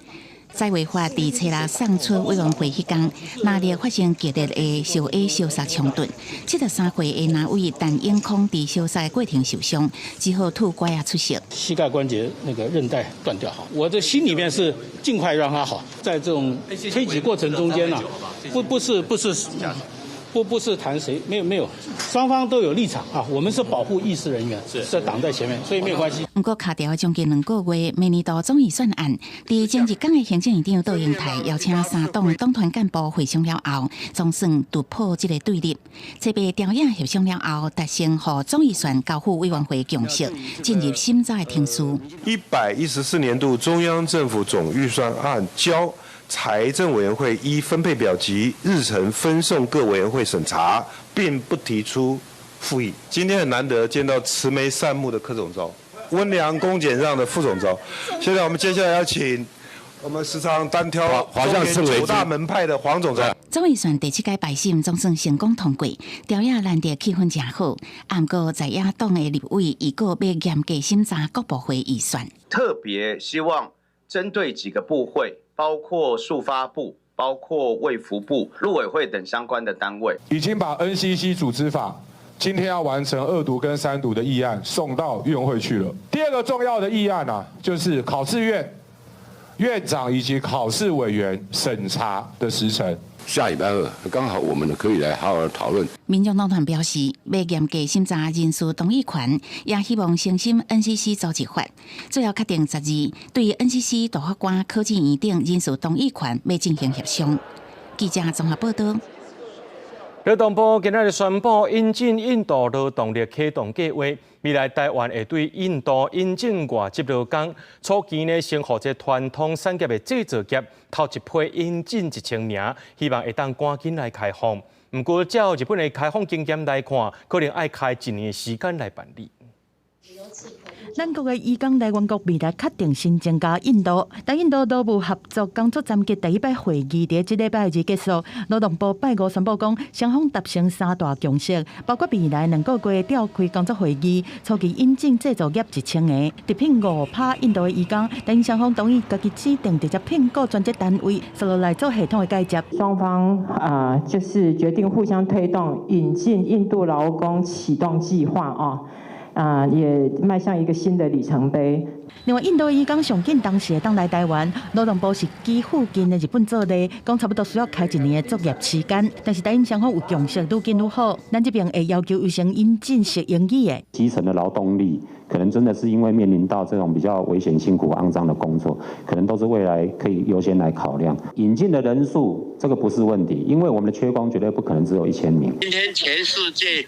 在違法佇初六送出委員會彼工，藍綠發生激烈的相罵相殺衝突。73歲的藍委陳永康佇相殺的過程受傷，只好拄拐仔出席。膝蓋關節那個韌帶斷掉，我的心裡面是盡快讓他好。在這種推擠過程中間呢，不不是不是不不是談誰，沒有沒有，雙方都有立場啊。我們是保護議事人員，是擋在前面，所以沒有關係。毋過卡掉將近2個月，明年度總預算案，佇前一工的行政院長卓榮泰邀請三黨黨團幹部會商了後，總算突破這個對立。這擺朝野協商了後，達成予總預算交付委員會共識，進入審查的程序。114年度中央政府總預算案交財政委員會依分配表及日程分送各委員會審查，並不提出復議。今天很難得見到慈眉善目的柯總召，溫良恭儉讓的副總召。現在我們接下來要請我們時常單挑九大門派的黃總召。總預算第七屆排審總算成功通過，朝野難得氣氛誠好。毋過在野黨的立委預告欲嚴格審查各部會預算，特別希望針對幾個部會。包括數發部、包括衛福部、陸委會等相關的單位，已經把 NCC 組織法今天要完成2讀跟3讀的議案送到院會去了。第二個重要的議案啊，就是考試院院長以及考試委員審查的時程。下禮拜二剛好我們可以來好好討論。民眾黨團表示，欲嚴格審查人事同意權，也希望先審 NCC 組織法，最後確定12對 NCC 大法官、考試院等人事同意權欲進行協商。記者綜合報道。勞動部今仔日宣布引進印度勞動力啟動計劃，未來台灣會對印度引進外籍勞工，初期呢先予這傳統產業的製造業頭一批引進1000名，希望會當趕緊來開放。毋過照日本的開放經驗來看，可能愛開一年時間來辦理。咱國的移工來源國未來確定新增加印度，但印度勞務合作工作層級第一擺會議佇這禮拜二結束。勞動部拜五宣布講，雙方達成三大共識，包括未來2個月召開工作會議，初期引進製造業1000個，直聘5%印度的移工，但雙方同意家己指定直接聘雇專職單位，紲落來做系統的改革。雙方啊，就是決定互相推動引進印度勞工啟動計劃啊。啊，也邁向一個新的里程碑。另外，印度移工上緊當時會當來台灣，勞動部是基附近的日本做例，講差不多需要開一年的作業時間。但是台印雙方有共識，愈緊愈好。咱這邊會要求優先引進識英語的基層的勞動力，可能真的是因為面臨到這種比較危險、辛苦、骯髒的工作，可能都是未來可以優先來考量。引進的人數，這個不是問題，因為我們的缺工絕對不可能只有1000名。今天全世界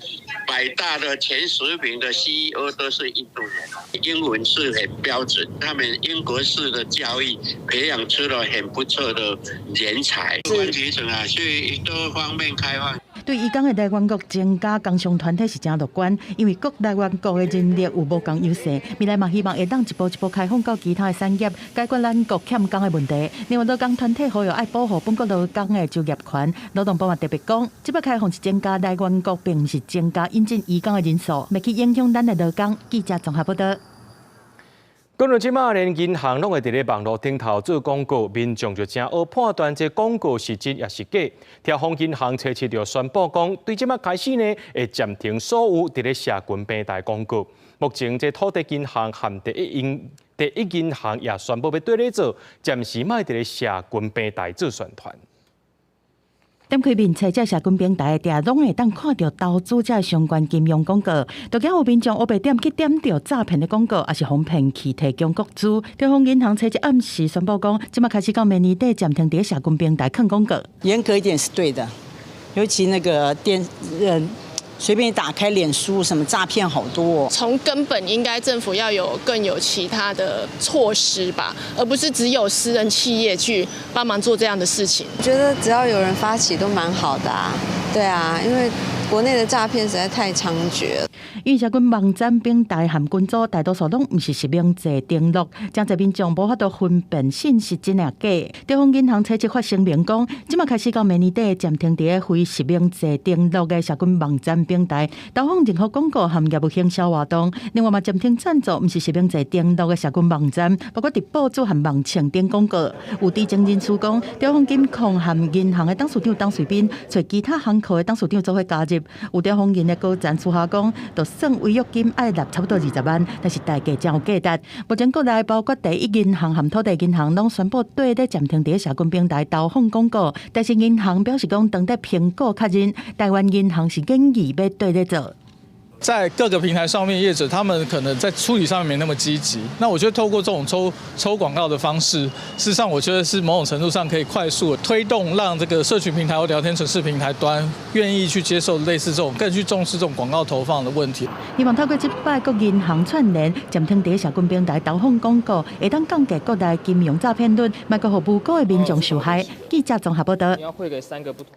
百大的前10名的 CEO 都是印度人，英文是很標標準。他們英國式的教育培養出了很不錯的人才。問題是啊，所以多方面開放。對移工的來源國增加，工商團體是誠樂觀，因為各來源國的人力有無仝優勢，未來嘛希望會當一步一步開放到其他的產業，解決咱國欠工的問題。另外，勞工團體呼籲愛保護本國勞工的就業權。勞動部嘛特別講，這擺開放是增加來源國，並毋是增加引進移工的人數，袂去影響咱的勞工。記者綜合報道。講到這馬，連銀行攏會佇咧網路頂頭做廣告，民眾就誠學判斷這廣告是真抑是假。兆豐銀行初七就宣布講，對這馬開始呢，會暫停所有佇咧社群平台廣告。目前這土地銀行和第一銀行也宣布欲綴咧做，暫時莫佇咧社群平台做宣傳。點開面冊這社群平台，定攏會當看著投資者相關金融廣告，都驚有民眾烏白點去點著詐騙的廣告，抑是予騙去提供個資。兆豐銀行初一暗時宣布講，這馬開始到明年底暫停佇社群平台囥廣告。嚴格一點是對的，尤其那個電，隨便打開臉書，什麼詐騙好多哦。從根本應該政府要有更有其他的措施吧，而不是只有私人企業去幫忙做這樣的事情。我覺得只要有人發起都蠻好的啊，對啊，因為國內的詐騙實在太猖獗了。因為社群網站平台和群組大多數攏毋是實名制登錄，誠濟民眾無法度分辨信息真抑假。兆豐銀行初七發聲明講，這馬開始到明年底暫停佇咧非實名制登錄的社群網站平台投放任何廣告和業務行銷活動。另外嘛，暫停贊助毋是實名制登錄的社群網站，包括佇報紙和網冊頂廣告。有知情人士講，兆豐金控和銀行的董事長董瑞斌，揣其他行庫的董事長做伙加入。有兆豐銀的高層私下講，就算違約金愛納差不多20萬，但是代價誠有價值。目前國內包括第一銀行和土地銀行攏宣布綴咧暫停佇社群平台投放廣告，但是銀行表示講，當咧評估確認，台灣銀行是建議欲綴咧做。在各個平台上面，業者他們可能在處理上面沒那麼積極。那我覺得透過這種抽抽廣告的方式，事實上我覺得是某種程度上可以快速推動，讓這個社群平台或聊天程式平台端願意去接受類似這種更去重視這種廣告投放的問題。希望透過這擺各銀行串聯，暫停佇社群平台投放廣告，會當降低國內金融詐騙率，莫閣予無辜的民眾受害。記者綜合報道。你要匯給三個不同。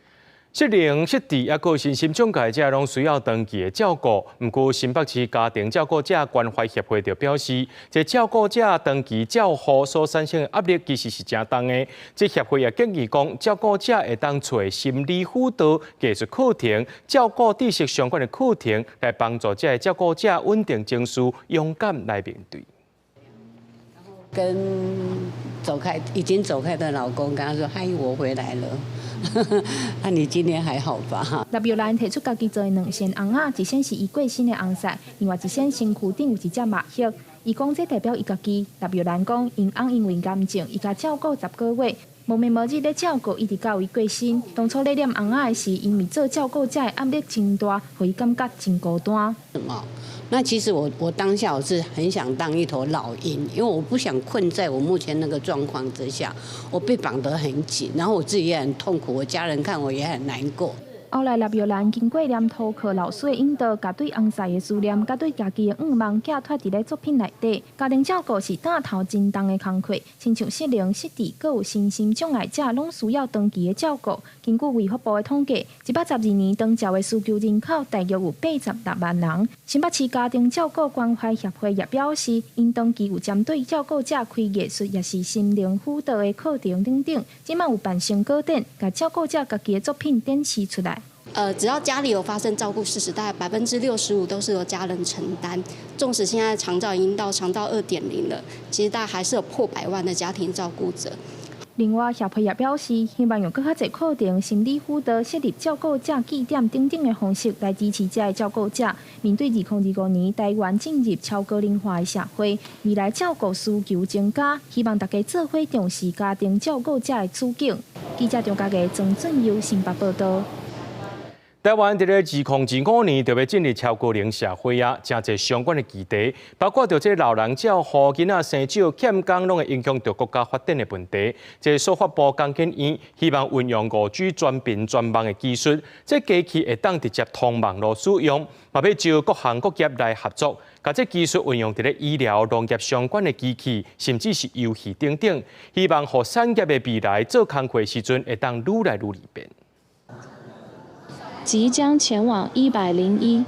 失能、失智，抑閣身心障礙者攏需要長期的照顧。毋過，新北市家庭照顧者關懷協會就表示，這照顧者長期照護所產生的壓力其實是誠重的。這協會也建議講，照顧者會當揣心理輔導、藝術課程、照顧知識相關的課程，來幫助這个照顧者穩定情緒，勇敢來面對。跟走開已經走開的老公，跟他說：“嗨，我回來了。那你今天還好吧？” 納玉蘭提出家己做的兩線尪仔，一線是伊過身的翁婿，另外一線身軀頂有一隻馬赫。伊講這代表伊家己。納玉蘭講，𪜶翁因為癌症，伊共照顧10個月，無眠無日咧照顧，一直到伊過身。當初咧殮翁仔的時，因為做照顧者的壓力真大，予伊感覺真孤單。什麼？那其實我當下我是很想當一頭老鷹，因為我不想困在我目前那個狀況之下，我被綁得很緊，然後我自己也很痛苦，我家人看我也很難過。後來，納玉蘭經過念塗課老師的引導，共對翁婿的思念，佮對家己的願望寄託佇咧作品內底。家庭照顧是擔頭真重的工課，親像失能、失智，閣有身心障礙者，攏需要長期的照顧。根據衛福部的統計，112年長照的需求人口大約有86萬人。新北市家庭照顧關懷協會也表示，𪜶長期有針對照顧者開藝術，抑是心靈輔導的課程等等，這馬有辦成果展，共照顧者家己的作品展示出來。只要家裡有發生照顧事實，大概65%都是由家人承擔。縱使現在長照已經到長照2.0了，其實大概還是有破百萬的家庭照顧者。另外，協會也表示，希望用閣較濟課程、心理輔導、設立照顧者據點等等的方式來支持這个照顧者。面對2025年台灣進入超高齡化的社會，未來照顧需求增加，希望大家做伙重視家庭照顧者的處境。記者張家傑、曾俊佑新北報道。台灣佇咧2025年就欲進入超高齡社會啊，誠濟相關的議題，包括著這老人照護、囡仔生少、欠工，攏會影響著國家發展的問題。這數發部工研院希望運用5G 全頻全網的技術，這機器會當直接通網路使用，嘛欲招各行各業來合作，共這技術運用佇咧醫療、農業相關的機器，甚至是遊戲等等，希望予產業的未來做工課時陣會當愈來愈利便。即將前往101。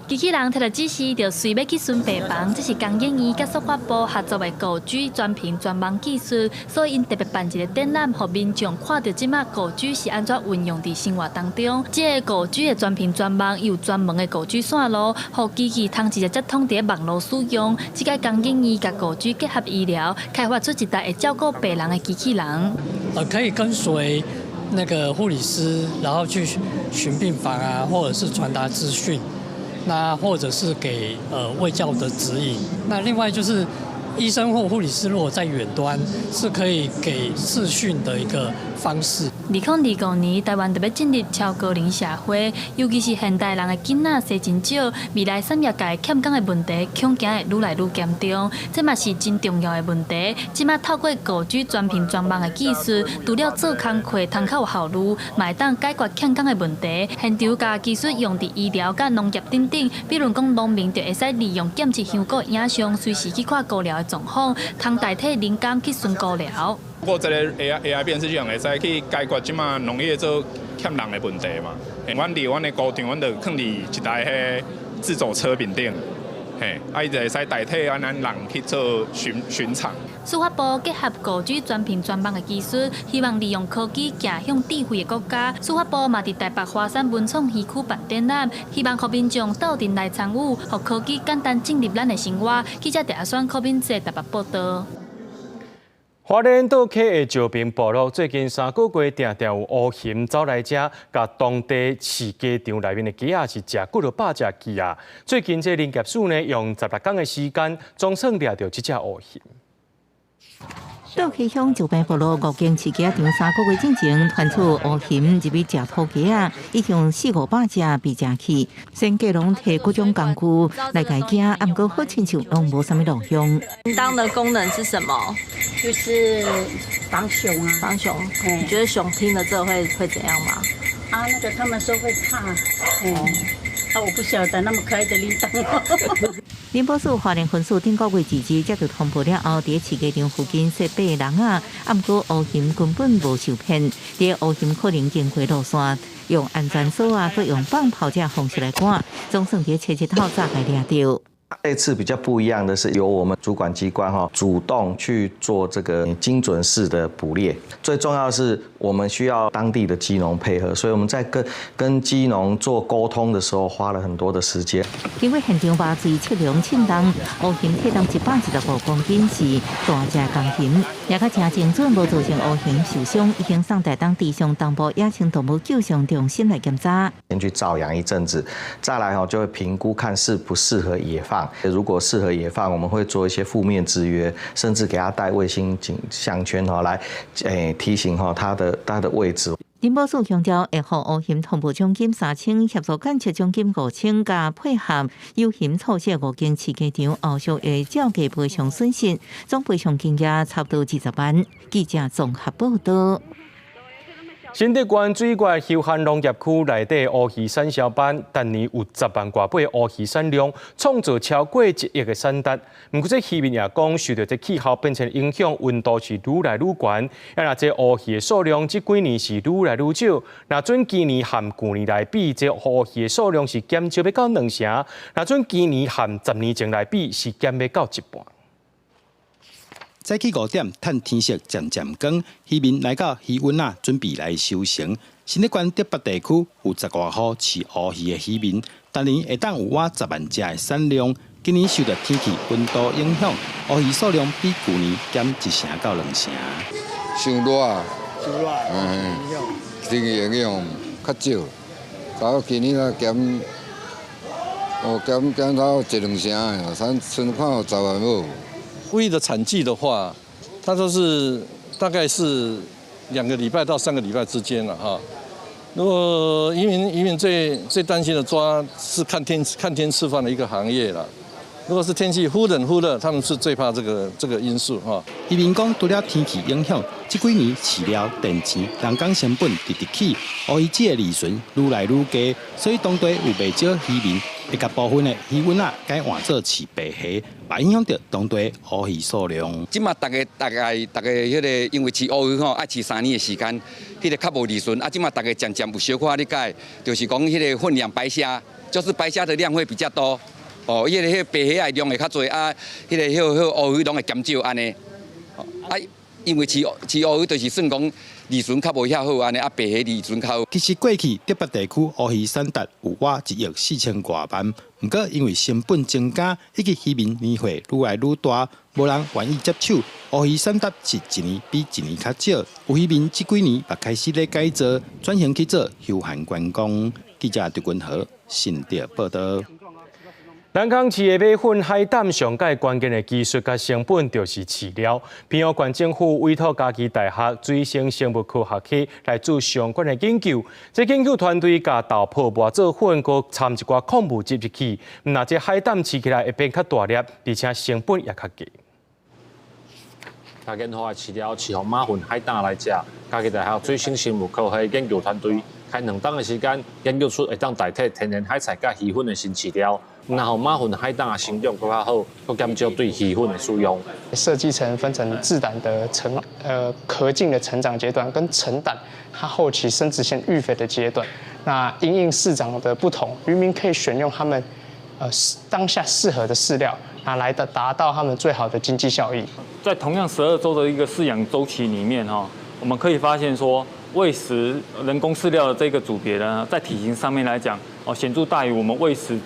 機器人提著指示，就隨欲去巡病房。這是工研院佮數發部合作的5G 全頻全網技術，所以𪜶特別辦一個展覽，予民眾看著這馬5G 是按怎運用佇生活當中。這个5G 的全頻全網有專門的5G 線路，予機器通直接接通佇網路使用。這擺工研院共5G 結合醫療，開發出一台會照顧病人的機器人。可以跟隨那個護理師，然後去巡病房啊，或者是傳達資訊，那或者是給衛教的指引。那另外就是醫生或護理師如果在遠端，是可以給視訊的一個方式。2025年，台灣就欲進入超高齡社會，尤其是現代人的囡仔生真少，未來產業界欠工的問題，恐驚會愈來愈嚴重。這嘛是真重要的問題。這馬透過5G 全頻全網的技術，除了做工課通較有效率，嘛會當解決欠工的問題。現場共技術用佇醫療佮農業等等，比如講農民就會使利用檢測香菇影像，隨時去看菇寮的狀況，通代替人工去巡菇寮。過這個 AI 辨識系統會使去解決這馬農業做欠人的問題嘛。阮佇阮的菇場，阮就囥佇一台彼自走車面頂，嘿，啊，伊就會使代替咱人去做巡場。司法部結合5G 全頻全網的技術，希望利用科技走向智慧的國家。司法部嘛佇台北華山文創園區辦展覽，希望予民眾鬥陣來參與，予科技簡單進入咱的生活。記者鄭阿選、柯敏哲台北報導。花蓮倒溪的石屏部落最近3個月，定定有烏熊走來遮，共當地飼雞場內面的雞仔是食幾落百隻去啊！最近這林業署呢，用16天的時間，總算掠著這隻烏熊。倒溪鄉石屏部落五間飼雞場3個月進前，傳出烏熊入去食土雞仔，已經四五百隻被食去。先計攏提各種工具來共驚，啊，毋過好親像攏無啥物路用。鈴鐺的功能是什麼？就是防熊啊。防熊。你覺得熊聽了之後會怎樣嗎？啊，那個他們說會怕。嗯。啊，我不曉得那麼可愛的鈴鐺。林保署花蓮分署頂個月2日接到通報了後，佇飼雞場附近設八個籠仔，啊，毋過烏熊根本無受騙，佇烏熊可能經過路線，用安全鎖啊，閣用放炮這方式來趕，總算佇初七透早共掠著。這次比較不一樣的是，由我們主管機關哈主動去做這個精準式的捕獵。最重要的是，我們需要當地的雞農配合，所以我們在跟雞農做溝通的時候，花了很多的時間。經過現場麻醉測量稱重，烏熊體重125公斤，是大隻公熊，也較誠精準，無造成烏熊受傷，已經送台東池上東部野生動物救傷中心來檢查。先去照養一陣子，再來哈就會評估看適不適合野放。如果適合野放，我們會做一些負面制約，甚至給他戴衛星頸項圈哈，來提醒哈它的位置。林保署強調，會予烏熊通報獎金3000，協助檢測獎金5000，加配合誘熊措施五間飼雞場，後續會照計賠償損失，總賠償金額差不多20萬。記者綜合報導。新竹縣水月休閒農業區內底烏魚產銷班，逐年有10萬外尾烏魚產量，創造超過1億的產值。毋過這漁民也講，受著這氣候變遷影響，溫度是愈來愈懸。啊，若這烏魚的數量這幾年是愈來愈少。若準今年和舊年來比，這烏魚的數量是減少欲到兩成；若準今年和10年前來比，是減欲到一半。早起5點，趁天色漸漸光，漁民來到漁塭仔，準備來收成。新竹縣竹北地區有10外戶飼烏魚的漁民，逐年會當有倚10萬隻的產量。今年受著天氣溫度影響，烏魚數量比舊年減1成到2成。傷熱，傷熱，嗯，天氣影響較少，到今年啊減，哦減到一兩成的，咱剩看有10萬無。烏魚的產季的話，它都是大概是2個禮拜到3個禮拜之間了哈。如果漁民最最擔心的抓是看天吃飯的一個行業啦。如果是天氣忽冷忽熱，他們是最怕這個因素哈。漁民講，除了天氣影響，這幾年飼料、電錢、人工成本直直起，烏魚子的利潤愈來愈低，所以當地有袂少漁民會共部分的魚塭仔改換做飼白蝦，嘛影響著當地烏魚數量。這馬逐家彼個，因為飼烏魚吼，愛飼3年的時間，彼個較無利潤。啊，這馬逐家漸漸有小可理解，就是講彼個混養白蝦，就是白蝦的量會比較多。哦，彼個白蝦的量會較濟啊，彼個烏魚攏會減少按呢。啊，因為飼烏魚就是算講利潤較無遐好按呢，啊白蝦利潤較好。其實過去竹北地區烏魚產值有倚1億4千外萬，毋過因為成本增加以及漁民年歲愈來愈大，無人願意接手，烏魚產值是一年比一年較少。有漁民這幾年嘛開始咧改造，轉型去做休閒觀光。記者張君和新竹報道。南港飼的馬糞海膽上蓋關鍵的技術佮成本就是飼料。屏陽縣政府委託嘉義大學水生生物科學系來做相關的研究。這研究團隊共豆粕磨做粉，閣摻一寡礦物質入去，若這海膽飼起來會變較大粒，而且成本也較低。共研發的飼料是予馬糞海膽來食。嘉義大學水生生物科學研究團隊開2冬的時間，研究出會當代替天然海菜佮魚粉的新飼料。然後馬糞海膽的成長閣較好，閣減少對魚粉的使用。設計成分成稚膽的殼莖的成長階段，跟成膽它後期生殖腺育肥的階段。那因應市場的不同，漁民可以選用他們當下適合的飼料，那來的達到他們最好的經濟效益。在同樣12週的一個飼養週期裡面，哈，我們可以發現說，餵食人工飼料的這個組別呢，在體型上面來講，哦，顯著大於我們餵食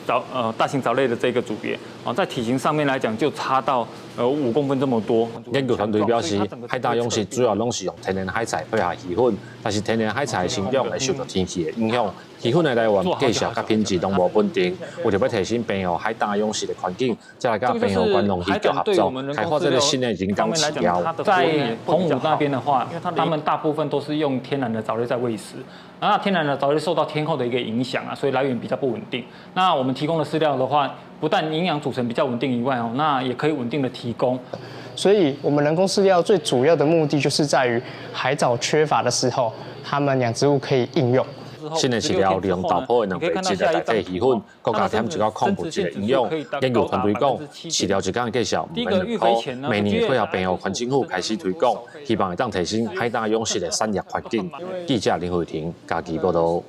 大型藻類的這個組別，哦，在體型上面來講就差到5公分這麼多。研究團隊表示，海膽養殖主要攏是用天然海菜配合魚粉，但是天然海菜的生長會受到天氣的影響，魚粉的來源、價數佮品質攏無穩定。為著欲提升平湖海膽養殖的環境，才來佮平湖縣農漁局合作，開發這個新的人工飼料。在澎湖那邊的話，他們大部分都是用天然的藻類在餵食。那天然的藻類受到天候的一個影響啊，所以來源比較不穩定。那我們提供的飼料的話，不但營養組成比較穩定以外哦，那也可以穩定的提供。所以，我們人工飼料最主要的目的就是在於海藻缺乏的時候，他們養殖戶可以應用。新的飼料利用豆粕的蛋白質來代替魚粉，閣加添一寡礦物質的營養。研究團隊講，飼料一工的價數毋免2箍，明年配合平湖縣政府開始推廣，希望會當提升海膽養殖的產業環境。記者林慧婷嘉義報導。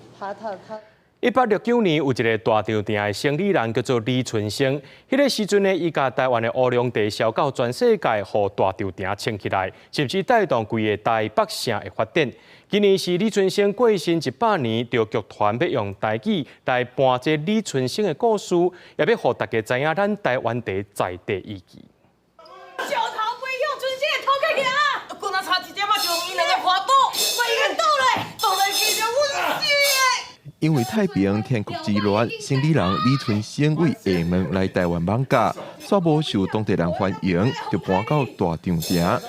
1869年，有一个大稻埕的生理人叫做李春生。彼个時陣呢，伊共台灣的烏龍茶銷到全世界，予大稻埕衝起來，甚至帶動規个台北城的發展。今年是李春生過身100年，著劇團欲用台語來搬這李春生的故事，也欲予大家知影咱台灣茶在地意義。石頭飛向春生的頭殼爾，閣若差一點仔就予𪜶兩个絆倒，萬一倒咧，倒來變成阮死的。因為太平天國之亂，生理人李春生為廈門來台灣艋舺，煞無受當地人歡迎，就搬到大稻埕。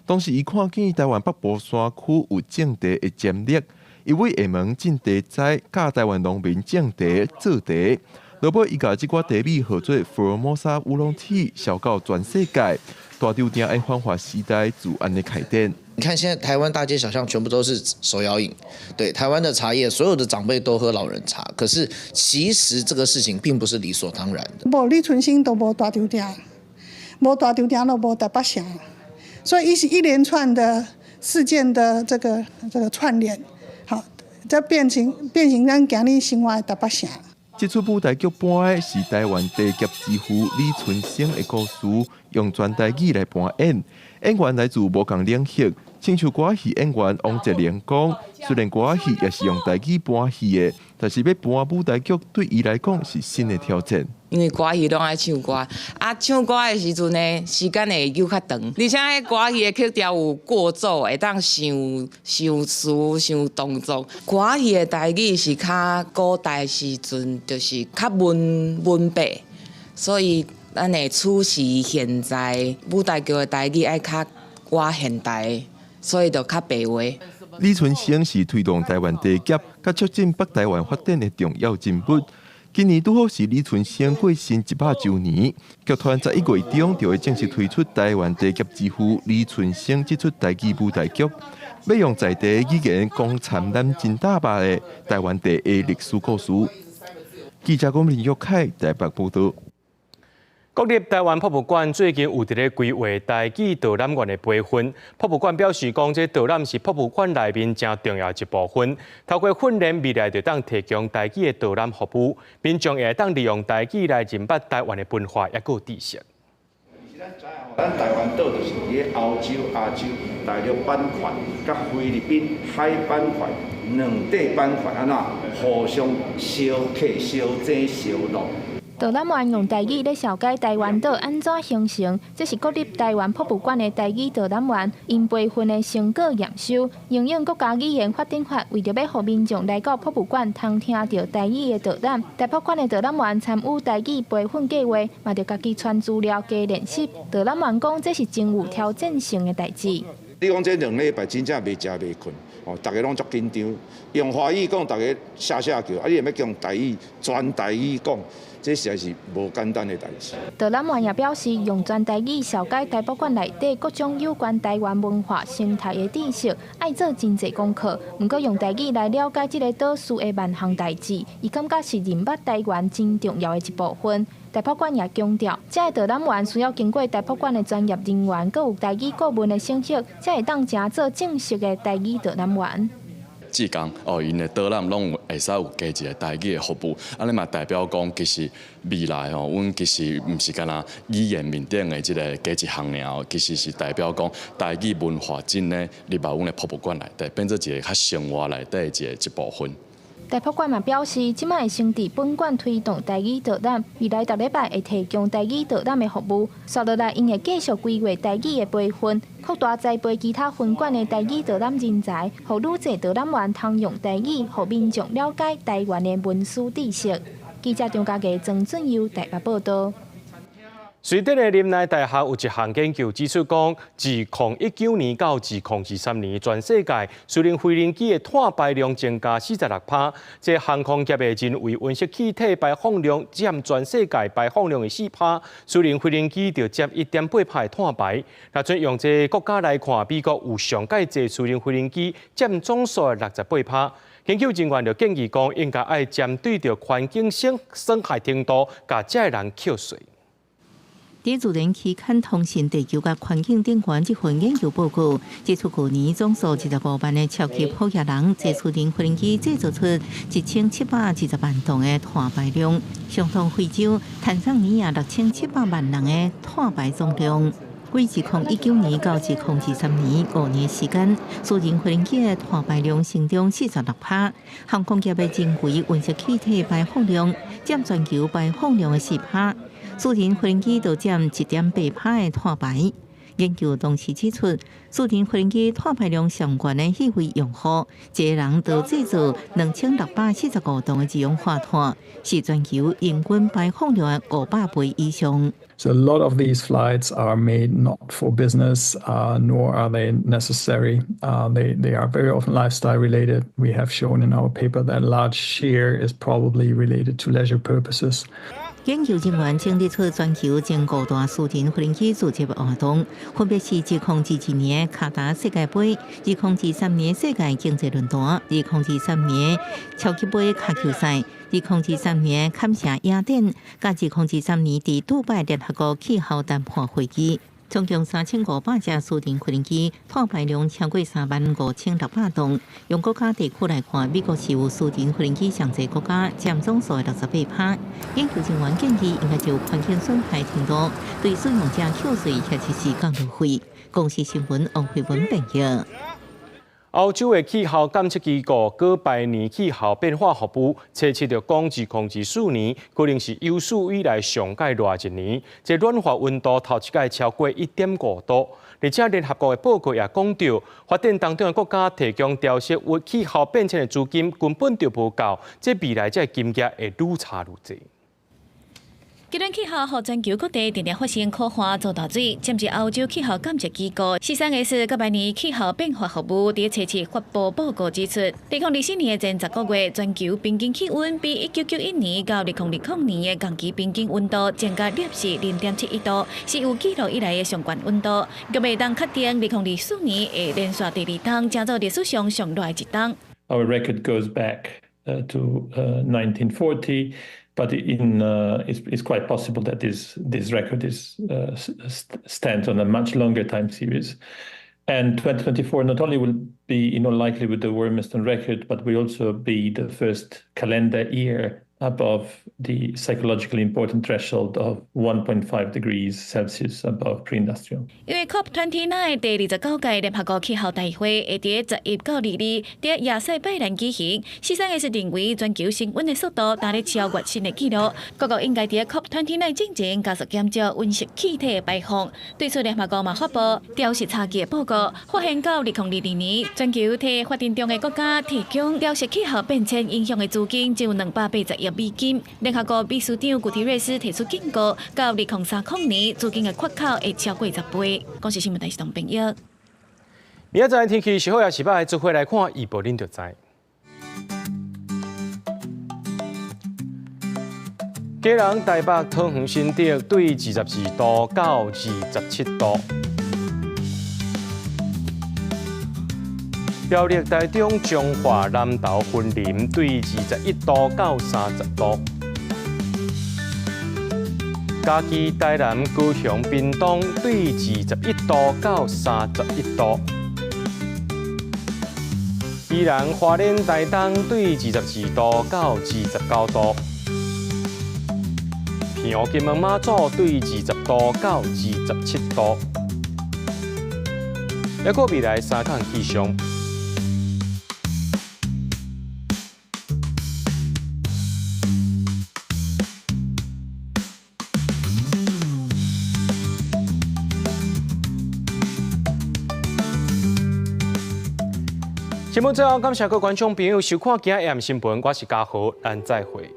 當時伊看見台灣北部山區有種茶的潛力，伊為廈門進茶栽，教台灣農民種茶做茶。落尾伊共這寡茶米號做福爾摩沙烏龍 tea，銷到全世界。大稻埕的繁華時代就按呢開展。你看，現在台灣大街小巷全部都是手搖飲，對台灣的茶葉，所有的長輩都喝老人茶。可是其實這個事情並不是理所當然的。無李春生都無大稻埕，無大稻埕就無台北城，所以伊是一連串的事件的這個串聯，好，才變成咱今日生活的台北城。這齣舞台劇搬的是台灣茶業之父李春生的故事，用全台語來搬演。演員來自無仝領域，親像歌仔戲演員王哲玲講，雖然歌仔戲也是用台語搬戲的，但是欲搬舞台劇對伊來講是新的挑戰。因為歌戲攏愛唱歌，啊唱歌的時陣呢，時間會搝較長，而且彼歌戲的曲調有過奏，會當想想詞、想動作。歌戲的台語是較古代時陣，就是較文文白，所以咱的此時現在舞台劇的台語愛較倚現代，所以就較白話。李春生是推動台灣茶業、佮促進北台灣發展的重要人物。今年拄好是李春生過身100週年，劇團11月中就會正式推出台灣茶業之父李春生這齣台語舞台劇，欲用在地語言講參咱真大百的台灣茶的歷史故事。記者龔林玉凱台北報道。國立台灣博物館最近有佇咧規劃台語導覽員的培訓。博物館表示講，這導覽是博物館內面誠重要一部分。透過訓練，未來就當提供台語的導覽服務，民眾也會當利用台語來認捌台灣的文化抑閣知識。咱台灣島就是佇咧歐洲、亞洲、大陸板塊，佮菲律賓海板塊兩塊板塊按怎互相相克、相爭、相落。導覽員用台語咧紹介台灣島按怎形成，這是國立台灣博物館的台語導覽員𪜶培訓的成果驗收。應用國家語言發展法，為著欲予民眾來到博物館通聽著台語的導覽，台博館的導覽員參與台語培訓計劃，嘛著家己傳資料加練習。導覽員講，這是真有挑戰性的代誌。你講這2禮拜真正袂食袂睏，哦，逐家攏足緊張。用華語講，逐家嚇嚇叫；啊，你若欲用台語，全台語講。這實在是無簡單的代誌。導覽員也表示，用全台語紹介台博館內底各種有關台灣文化生態的知識，愛做真濟功課。毋過用台語來了解這个島嶼的萬項代誌，伊感覺是認捌台灣真重要的一部分。台博館也強調，這个導覽員需要經過台博館的專業人員，閣有台語顧問的審核，才會當成做正式的台語導覽員。志工哦，𪜶的導覽攏有會使有加一个台語的服務，按呢嘛代表講，其實未來吼，阮其實毋是干焦語言面頂的這个加一項爾，其實是代表講台語文化真的入來阮的博物館內底，變做一个較生活內底的一部分。台博館嘛表示，這擺會先佇本館推動台語導覽，未來逐禮拜會提供台語導覽的服務。紲落來，𪜶會繼續規劃台語的培訓，擴大栽培其他分館的台語導覽人才，予愈濟導覽員通用台語，予民眾了解台灣的文史知識。記者張家傑、曾俊佑台北報道。瑞典的林奈大學有一項研究指出，講2019年到2023年，全世界私人飛行機的碳排量增加46%。這航空業的人為溫室氣體排放量佔全世界排放量的4%，私人飛行機就佔1.8%的碳排。若準用這個國家來看，美國有上蓋濟私人飛行機佔總數的68%。研究人員就建議講，應該愛針對著環境損害程度，共這个人扣稅。佇自然期刊通訊地球佮環境頂懸這份研究報告指出，舊年總數25萬的超級富額人坐私人飛機製造出1720萬噸的碳排量，相當非洲坦桑尼亞6700萬人的碳排總量。為2019年到2023年5年時間，私人飛機的碳排量成長46%，航空業的人為溫室氣體排放量佔全球排放量的4%。私人飛機就佔1.8%的碳排。研究同時指出，私人飛機碳排量上懸的氣味用戶，一个人就製造2645噸的二氧化碳，是全球平均排放量的500倍以上。 So a lot of these flights are made not for business, nor are they necessary. They are very often lifestyle related. We have shown in our paper that a large share is probably related to leisure purposes. 研究人員整理出全球前五大私人飛機組織活動，分別是2022年卡達世界盃、2023年世界經濟論壇、2023年超級盃跤球賽、2023年坎城影展，佮2023年佇杜拜聯合國氣候談判會議。總共3500架私人飛機，碳排量超過3萬5600噸。用國家地區來看，美國是有私人飛機上濟國家，佔總數的68%。研究人員建議，應該就環境損害程度對使用者扣稅，或者是降路費。公視新聞王慧文編譯。歐洲的氣候監測機構哥白尼氣候變化服務測試著講，2024年可能是有史以來上蓋熱一年，這暖化溫度頭一擺超過1.5度。而且聯合國的報告也講著，發展當中的國家提供調適溫氣候變遷的資金根本就無夠，這未來這個金額會愈差愈濟。極端氣候予全球各地定定發生苦旱、做大水，甚至歐洲氣候監測機構四三 S 佮百年氣候變化服務佇初七發布報告指出，2024年的前10個月，全球平均氣溫比1991年到2020年的同期平均溫度增加0.71°C，是有記錄以來的上懸溫度。閣會當確定2024年會連續第二冬，成做歷史上上熱的一冬。 Our record goes back to 1940. But it's quite possible that this record stands on a much longer time series. And 2024 not only will be likely with the warmest on record, but will also be the first calendar year above the psychologically important threshold of 1.5 degrees Celsius above pre-industrial. 因為 COP29 第29屆聯合國氣候大會會佇11到22佇亞塞拜然舉行。四三 S 認為全球升溫的速度當咧超越新的紀錄，各國應該佇 COP29進前加速減少溫室氣體的排放。對此，聯合國嘛發布調適差距的報告，發現到2022年全球替發展中的國家提供調適氣候變遷影響的資金只有280億美金。聯合國秘書長古提瑞斯提出警告，到2030年資金的缺口會超過10倍。公視新聞台是董朋友。明仔載天氣是好抑是䆀，做伙來看預報，恁就知。基隆、台北、桃園、新竹對22度到27度。苗栗、台中、彰化、南投、雲林對21度到30度。嘉義、台南、高雄、屏東對21度到31度。宜蘭、花蓮、台東對22度到29度。澎湖、金門、馬祖對20度到27度。抑閣未來三工氣象。節目最後，感謝各位觀眾朋友收看今日的新聞，我是嘉豪，咱再會。